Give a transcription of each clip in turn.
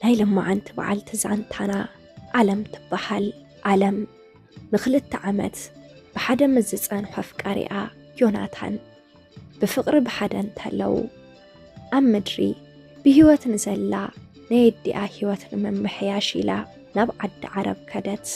ናይ ለማዓንቲ በዓልቲ ዛንታና ዓለም ትበሃል። ዓለም ንኽልተ ዓመት ብሓደ ምስ ዝጸንሖ ኣፍቃሪኣ ዮናታን ብፍቕሪ ብሓደ እንተለዉ፣ ኣብ ምድሪ ብህይወት ንዘላ ናይ ኣዲኣ ህይወት ንምምሕያሽ ኢላ ናብ ዓዲ ዓረብ ከደት።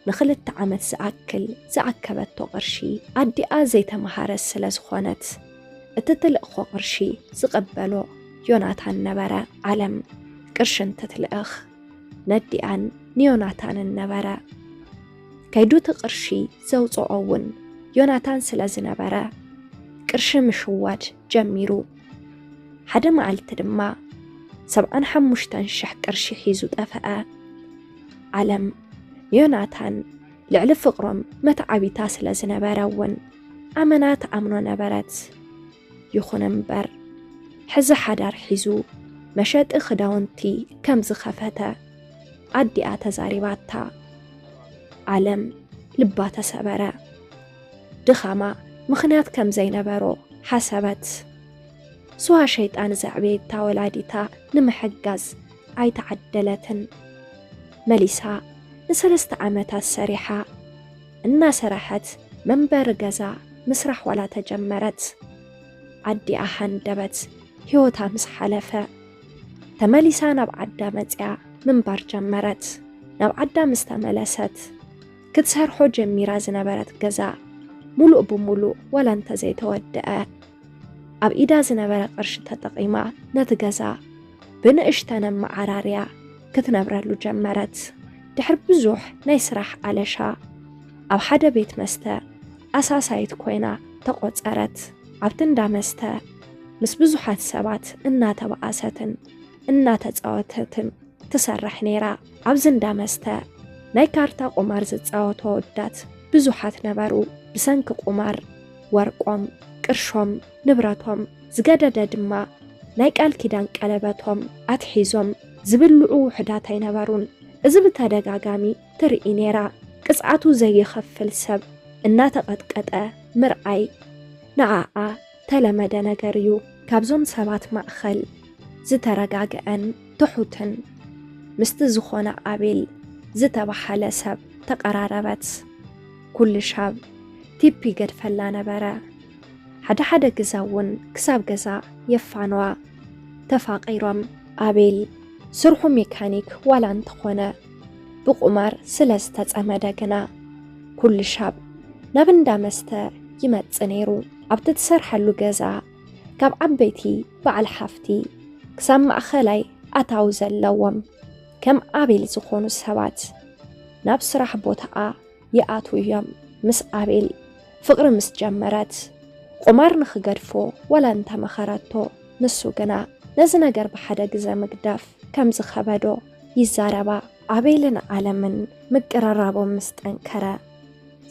ንኽልተ ዓመት ዝኣክል ዝኣከበቶ ቅርሺ ኣዲኣ ዘይተመሃረት ስለ ዝኾነት፣ እቲ ትልእኾ ቅርሺ ዝቕበሎ ዮናታን ነበረ። ዓለም ቅርሺ እንትትልእኽ ነዲኣን ንዮናታንን ነበረ። ከይዱ እቲ ቅርሺ ዘውፅኦ እውን ዮናታን ስለ ዝነበረ፣ ቅርሺ ምሽዋድ ጀሚሩ። ሓደ መዓልቲ ድማ ሰብዓን ሓሙሽተን ሽሕ ቅርሺ ሒዙ ጠፍአ። ዓለም ንዮናታን ልዕሊ ፍቕሮም መተዓቢታ ስለ ዝነበረ እውን ኣመና ትኣምኖ ነበረት። ይኹን እምበር፣ ሕዚ ሓዳር ሒዙ መሸጢ ክዳውንቲ ከም ዝኸፈተ ኣዲኣ ተዛሪባታ። ዓለም ልባ ተሰበረ። ድኻማ ምኽንያት ከም ዘይነበሮ ሓሰበት። ስዋ ሸይጣን ዘዕበየታ ወላዲታ ንምሕጋዝ ኣይተዓደለትን። መሊሳ ንሰለስተ ዓመታት ሰሪሓ እናሰራሐት መንበሪ ገዛ ምስራሕ ዋላ ተጀመረት። ኣዲኣ ሃንደበት ህይወታ ምስ ሓለፈ፣ ተመሊሳ ናብ ዓዳ መጽያ ምንባር ጀመረት። ናብ ዓዳ ምስ ተመለሰት፣ ክትሰርሖ ጀሚራ ዝነበረት ገዛ ሙሉእ ብሙሉእ ዋላ እንተዘይተወደአ፣ ኣብ ኢዳ ዝነበረ ቅርሺ ተጠቒማ ነቲ ገዛ ብንእሽተን ኣመዓራርያ ክትነብረሉ ጀመረት። ድሕሪ ብዙሕ ናይ ስራሕ ኣለሻ፣ ኣብ ሓደ ቤት መስተ ኣሳሳይት ኮይና ተቖጸረት። ኣብቲ እንዳ መስተ ምስ ብዙሓት ሰባት እናተባኣሰትን እናተጻወተትን ትሰርሕ ነይራ። ኣብዚ እንዳ መስተ ናይ ካርታ ቁማር ዝጻወቱ ኣወዳት ብዙሓት ነበሩ። ብሰንኪ ቁማር ወርቆም፣ ቅርሾም፣ ንብረቶም፣ ዝገደደ ድማ ናይ ቃል ኪዳን ቀለበቶም ኣትሒዞም ዝብልዑ ውሑዳት ኣይነበሩን። እዚ ብተደጋጋሚ ትርኢ ነይራ። ቅጽዓቱ ዘይኸፍል ሰብ እናተቐጥቀጠ ምርኣይ ንዓኣ ተለመደ ነገር እዩ። ካብዞም ሰባት ማእኸል ዝተረጋግአን ትሑትን ምስቲ ዝኾነ ኣቤል ዝተባህለ ሰብ ተቐራረበት። ኩሉ ሻብ ቲፕ ይገድፈላ ነበረ። ሓደ ሓደ ግዘ እውን ክሳብ ገዛ የፋንዋ። ተፋቒሮም። ኣቤል ስርሑ ሜካኒክ ዋላ እንተኾነ ብቁማር ስለ ዝተጸመደ ግና ኩሉ ሻብ ናብ እንዳ መስተ ይመጽእ ነይሩ። ኣብቲ ትሰርሐሉ ገዛ ካብ ዓበይቲ በዓል ሓፍቲ ክሳብ ማእኸላይ ኣታዊ ዘለዎም ከም ኣቤል ዝኾኑ ሰባት ናብ ስራሕ ቦታኣ ይኣትዉ እዮም። ምስ ኣቤል ፍቕሪ ምስ ጀመረት ቁማር ንኽገድፎ ዋላ እንተመኸረቶ፣ ንሱ ግና ነዚ ነገር ብሓደ ግዘ ምግዳፍ ከም ዝኸበዶ ይዛረባ። ኣቤልን ዓለምን ምቅርራቦም ምስ ጠንከረ፣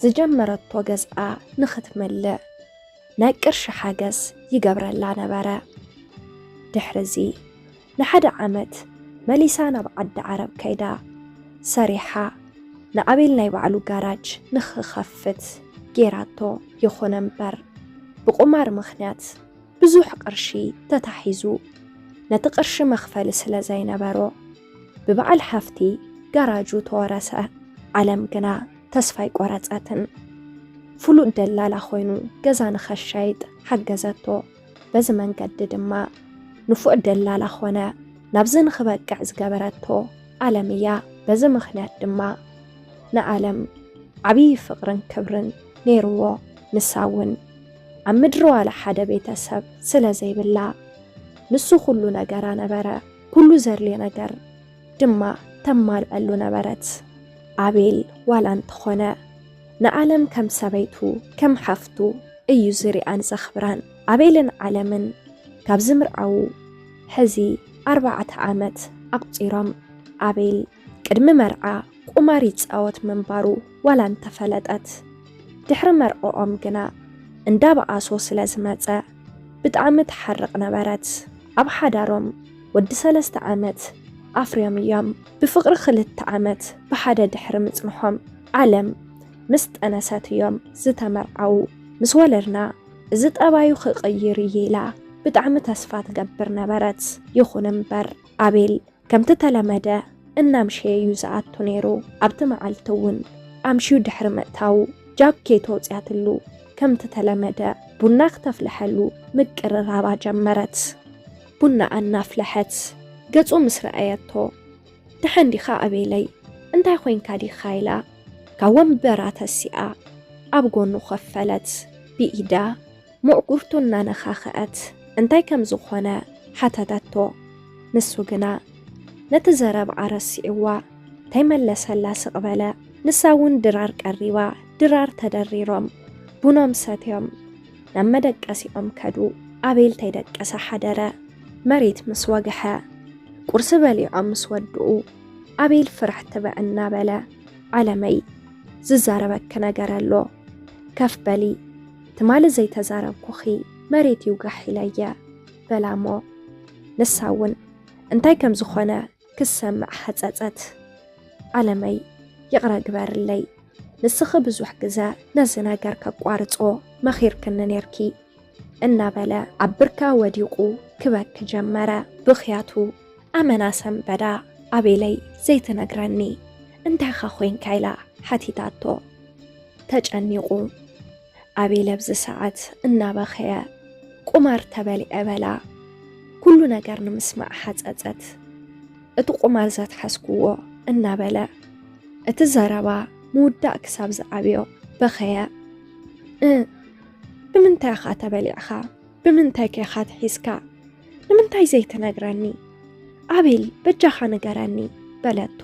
ዝጀመረቶ ገዝኣ ንኽትምልእ ናይ ቅርሺ ሓገዝ ይገብረላ ነበረ። ድሕርዚ ንሓደ ዓመት መሊሳ ናብ ዓዲ ዓረብ ከይዳ ሰሪሓ ንኣቤል ናይ ባዕሉ ጋራጅ ንኽኸፍት ጌራቶ። ይኹን እምበር ብቁማር ምኽንያት ብዙሕ ቅርሺ ተታሒዙ ነቲ ቅርሺ መኽፈሊ ስለ ዘይነበሮ ብበዓል ሓፍቲ ጋራጁ ተወረሰ። ዓለም ግና ተስፋ ኣይቆረጸትን። ፍሉጥ ደላላ ኮይኑ ገዛ ንኸሻይጥ ሓገዘቶ። በዚ መንገዲ ድማ ንፉዕ ደላላ ኾነ። ናብዚ ንኽበቅዕ ዝገበረቶ ዓለም እያ። በዚ ምኽንያት ድማ ንዓለም ዓብዪ ፍቕርን ክብርን ነይርዎ። ንሳ እውን ኣብ ምድሪ ዋላ ሓደ ቤተሰብ ስለ ዘይብላ፣ ንሱ ኩሉ ነገራ ነበረ። ኩሉ ዘድልዮ ነገር ድማ ተማልኣሉ ነበረት። ኣቤል ዋላ እንተኾነ ንዓለም ከም ሰበይቱ ከም ሓፍቱ እዩ ዝሪኣን ዘኽብራን። ኣቤልን ዓለምን ካብ ዝምርዓዉ ሕዚ ኣርባዕተ ዓመት ኣቑጺሮም። ኣቤል ቅድሚ መርዓ ቁማር ይጻወት ምንባሩ ዋላ እንተፈለጠት፣ ድሕሪ መርዕኦም ግና እንዳበኣሶ ስለ ዝመጸ ብጣዕሚ ትሓርቕ ነበረት። ኣብ ሓዳሮም ወዲ ሰለስተ ዓመት ኣፍርዮም እዮም። ብፍቕሪ ክልተ ዓመት ብሓደ ድሕሪ ምጽንሖም ዓለም ምስ ጠነሰት እዮም ዝተመርዓዉ። ምስ ወለድና እዚ ጠባዩ ክቕይር እዩ ኢላ ብጣዕሚ ተስፋ ትገብር ነበረት። ይኹን እምበር ኣቤል ከምቲ ተለመደ እናምሸየ እዩ ዝኣቱ ነይሩ። ኣብቲ መዓልቲ እውን ኣምሽዩ ድሕሪ ምእታዉ ጃኬት ኣውፅያትሉ ከምቲ ተለመደ ቡና ክተፍልሐሉ ምቅርራባ ጀመረት። ቡና እናፍለሐት ገፁ ምስ ረኣየቶ፣ "ደሓን ዲኻ ኣቤለይ? እንታይ ኮይንካ ዲኻ?" ኢላ ካብ ወንበራ ተሲኣ ኣብ ጎኑ ኮፍ በለት። ብኢዳ ምዕጉርቱ እናነኻኸአት እንታይ ከም ዝኾነ ሓተተቶ። ንሱ ግና ነቲ ዘረብኣ ረሲዕዋ እንተይመለሰላ ስቕ በለ። ንሳ እውን ድራር ቀሪባ፣ ድራር ተደሪሮም ቡኖም ሰትዮም ናብ መደቀሲኦም ከዱ። ኣቤል ተይደቀሰ ሓደረ። መሬት ምስ ወግሐ፣ ቁርሲ በሊዖም ምስ ወድኡ፣ ኣቤል ፍርሕ ትብዕ እናበለ፣ "ዓለመይ፣ ዝዛረበኪ ነገር ኣሎ። ከፍ በሊ፣ ትማሊ ዘይተዛረብኩኺ መሬት ይውጋሕ ኢለየ" በላሞ። ንሳ እውን እንታይ ከም ዝኾነ ክሰምዕ ሓጸጸት። "ዓለመይ፣ ይቕረ ግበርለይ፣ ንስኺ ብዙሕ ግዘ ነዚ ነገር ከቋርጾ መኺርክኒ ኔርኪ" እናበለ ኣብ ብርካ ወዲቑ ክበኪ ጀመረ። ብኽያቱ ኣመና ሰንበዳ። "ኣቤለይ፣ ዘይትነግረኒ እንታይ ኢኻ ኮይንካ?" ኢላ ሓቲታቶ። ተጨኒቑ። ኣቤል ኣብዚ ሰዓት እናበኸየ፣ "ቁማር ተበሊዐ" በላ። ኩሉ ነገር ንምስማዕ ሓጸጸት። "እቲ ቁማር ዘትሓዝኩዎ" እናበለ እቲ ዘረባ ምውዳእ ክሳብ ዝዓብዮ በኸየ። "እ፣ ብምንታይ ኢኻ ተበሊዕኻ? ብምንታይ ከ ኢኻ ትሒዝካ? ንምንታይ ዘይትነግረኒ? ኣቤል፣ በጃኻ ንገረኒ" በለቶ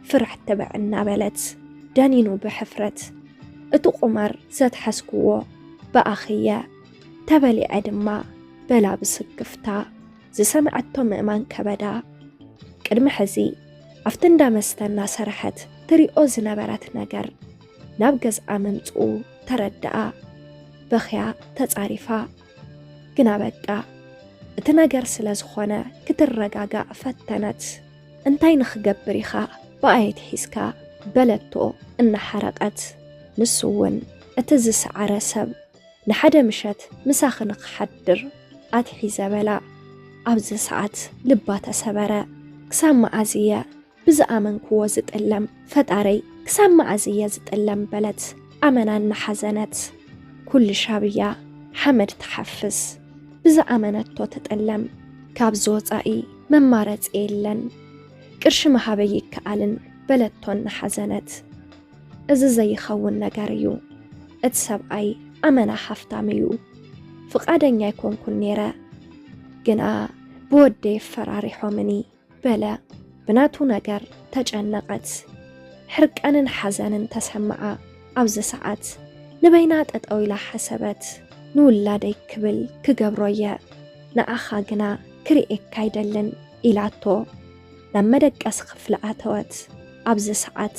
ፍርሕ ትብዕ እናበለት። ደኒኑ ብሕፍረት፣ "እቲ ቁማር ዘትሓዝኩዎ ብኣኺየ፣ ተበሊዐ ድማ" በላ ብስክፍታ። ዝሰምዐቶ ምእማን ከበዳ። ቅድሚ ሕዚ ኣብቲ እንዳ መስተ እናሰርሐት ትሪኦ ዝነበረት ነገር ናብ ገዝኣ ምምፅኡ ተረድኣ። በኽያ ተጻሪፋ። ግና በቃ፣ እቲ ነገር ስለ ዝኾነ ክትረጋጋእ ፈተነት። "እንታይ ንኽገብር ኢኻ ብኣይ ኣትሒዝካ?" በለቶ እናሓረቐት። ንሱ እውን እቲ ዝሰዓረ ሰብ ንሓደ ምሸት ምሳኺ ንኽሓድር ኣትሒዘ በላ። ኣብዚ ሰዓት ልባ ተሰበረ። "ክሳብ መዓዝ እየ ብዝኣመንክዎ ዝጥለም? ፈጣረይ፣ ክሳብ መዓዝ እየ ዝጥለም?" በለት ኣመና እናሓዘነት። ኩሉ ሻብያ ሓመድ ትሓፍስ። ብዝኣመነቶ ትጥለም። ካብዚ ወጻኢ መማረጺ የለን። ቅርሺ ምሃበይ ይከኣልን በለቶ እናሓዘነት። "እዚ ዘይኸውን ነገር እዩ። እቲ ሰብኣይ ኣመና ሃፍታም እዩ። ፍቓደኛ ኣይኮንኩን ነይረ፣ ግና ብወደይ ኣፈራሪሖምኒ" በለ። ብናቱ ነገር ተጨነቐት። ሕርቃንን ሓዘንን ተሰምዓ። ኣብዚ ሰዓት ንበይና ጠጠው ኢላ ሓሰበት። "ንውላደይ ክብል ክገብሮ እየ፣ ንዓኻ ግና ክርእየካ ኣይደልን" ኢላቶ። ናብ መደቀሲ ክፍሊ ኣተወት። ኣብዚ ሰዓት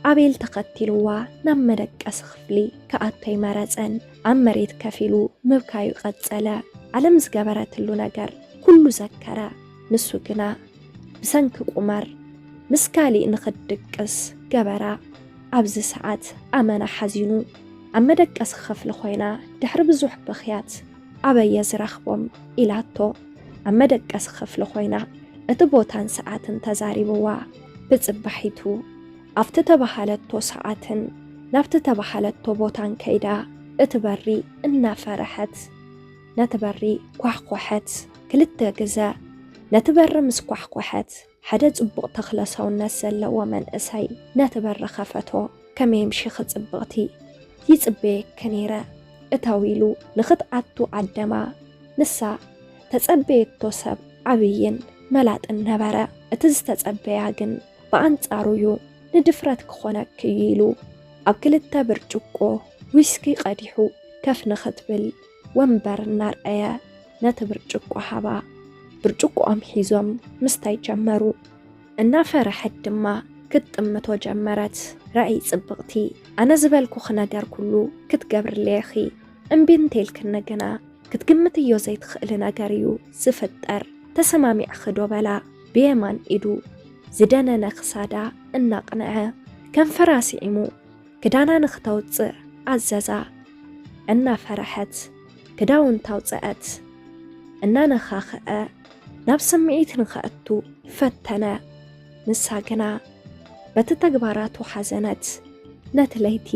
ኣቤል ተኸቲልዋ ናብ መደቀሲ ክፍሊ ክኣቱ ኣይመረጸን። ኣብ መሬት ከፊሉ ምብካዩ ቀጸለ። ዓለም ዝገበረትሉ ነገር ኩሉ ዘከረ። ንሱ ግና ብሰንኪ ቁማር ምስ ካሊእ ንኽትድቅስ ገበራ። ኣብዚ ሰዓት ኣመና ሓዚኑ ኣብ መደቀሲ ክፍሊ ኮይና ድሕሪ ብዙሕ ብኽያት፣ "ኣበየ ዝረኽቦም?" ኢላቶ። ኣብ መደቀሲ ክፍሊ ኮይና እቲ ቦታን ሰዓትን ተዛሪብዋ። ብጽባሒቱ ኣብቲ ተባሃለቶ ሰዓትን ናብቲ ተባሃለቶ ቦታን ከይዳ እቲ በሪ እናፈረሐት ነቲ በሪ ኳሕኮሐት። ክልተ ግዘ ነቲ በሪ ምስ ኳሕኮሐት፣ ሓደ ጽቡቕ ተኽለ ሰውነት ዘለዎ መንእሰይ ነቲ በሪ ከፈቶ። "ከመይ ኣምሺኺ ጽብቕቲ? ይጽበየኪ ነይረ" እተው ኢሉ ንኽትኣቱ ዓደማ። ንሳ ተጸበየቶ ሰብ ዓብይን መላጥን ነበረ። እቲ ዝተጸበያ ግን ብኣንጻሩ እዩ። "ንድፍረት ክኾነኪ እዩ" ኢሉ ኣብ ክልተ ብርጭቆ ዊስኪ ቀዲሑ ከፍ ንኽትብል ወንበር እናርኣየ ነቲ ብርጭቆ ሃባ። ብርጭቆኦም ሒዞም ምስታይ ጀመሩ። እናፈረሐት ድማ ክትጥምቶ ጀመረት። "ረኣይ ጽብቕቲ፣ ኣነ ዝበልኩኺ ነገር ኩሉ ክትገብርለይ ኢኺ። እምቢ እንተኢልክኒ ግና ክትግምትዮ ዘይትኽእሊ ነገር እዩ ዝፍጠር። ተሰማሚዕኺ ዶ?" በላ ብየማን ኢዱ ዝደነነ ክሳዳ እናቕንዐ። ከንፈራ ስዒሙ ክዳና ንኽተውጽእ ኣዘዛ። እናፈረሐት ክዳውንታ ኣውጽአት። እናነኻኽአ ናብ ስምዒት ንኸእቱ ፈተነ። ንሳ ግና በቲ ተግባራቱ ሓዘነት። ነቲ ለይቲ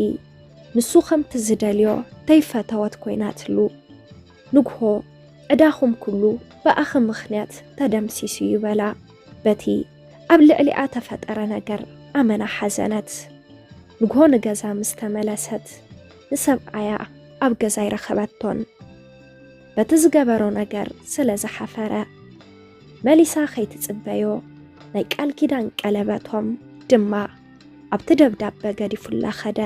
ንሱ ከምቲ ዝደልዮ ተይፈተወት ኮይናትሉ። ንግሆ ዕዳኹም ኩሉ ብኣኺ ምኽንያት ተደምሲሱ እዩ በላ። በቲ ኣብ ልዕሊኣ ተፈጠረ ነገር ኣመና ሓዘነት። ንግሆ ንገዛ ምስ ተመለሰት ንሰብኣያ ኣብ ገዛ ኣይረኸበቶን። በቲ ዝገበሮ ነገር ስለ ዝሓፈረ መሊሳ ከይትጽበዮ ናይ ቃል ኪዳን ቀለበቶም ድማ ኣብቲ ደብዳበ ገዲፉላ ኸደ።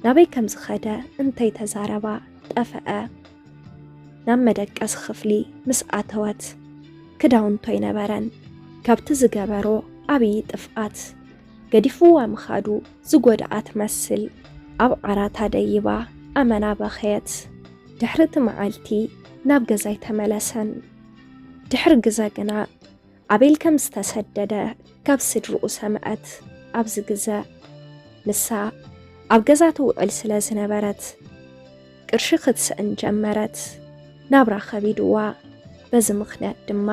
ናበይ ከም ዝኸደ እንተይተዛረባ ጠፈአ። ናብ መደቀሲ ክፍሊ ምስ ኣተወት ክዳውንቶ ኣይነበረን። ካብቲ ዝገበሮ ዓብዪ ጥፍኣት ገዲፍዋ ምኻዱ ዝጎድኣ ትመስል ኣብ ዓራታ ደይባ ኣመና በኸየት። ድሕሪ እቲ መዓልቲ ናብ ገዛ ኣይተመለሰን። ድሕሪ ግዘ ግና ኣቤል ከም ዝተሰደደ ካብ ስድርኡ ሰምዐት። ኣብዚ ግዘ ንሳ ኣብ ገዛ ትውዕል ስለ ዝነበረት ቅርሺ ክትስእን ጀመረት። ናብራ ከቢድዋ። በዚ ምኽንያት ድማ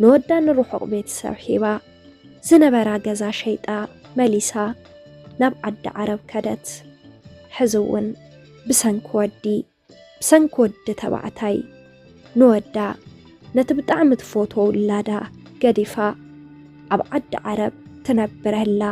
ንወዳ ንርሑቕ ቤተሰብ ሂባ ዝነበራ ገዛ ሸይጣ መሊሳ ናብ ዓዲ ዓረብ ከደት። ሕዚ እውን ብሰንኪ ወዲ ብሰንኪ ወዲ ተባዕታይ ንወዳ ነቲ ብጣዕሚ ትፈትዎ ውላዳ ገዲፋ ኣብ ዓዲ ዓረብ ትነብር ኣላ።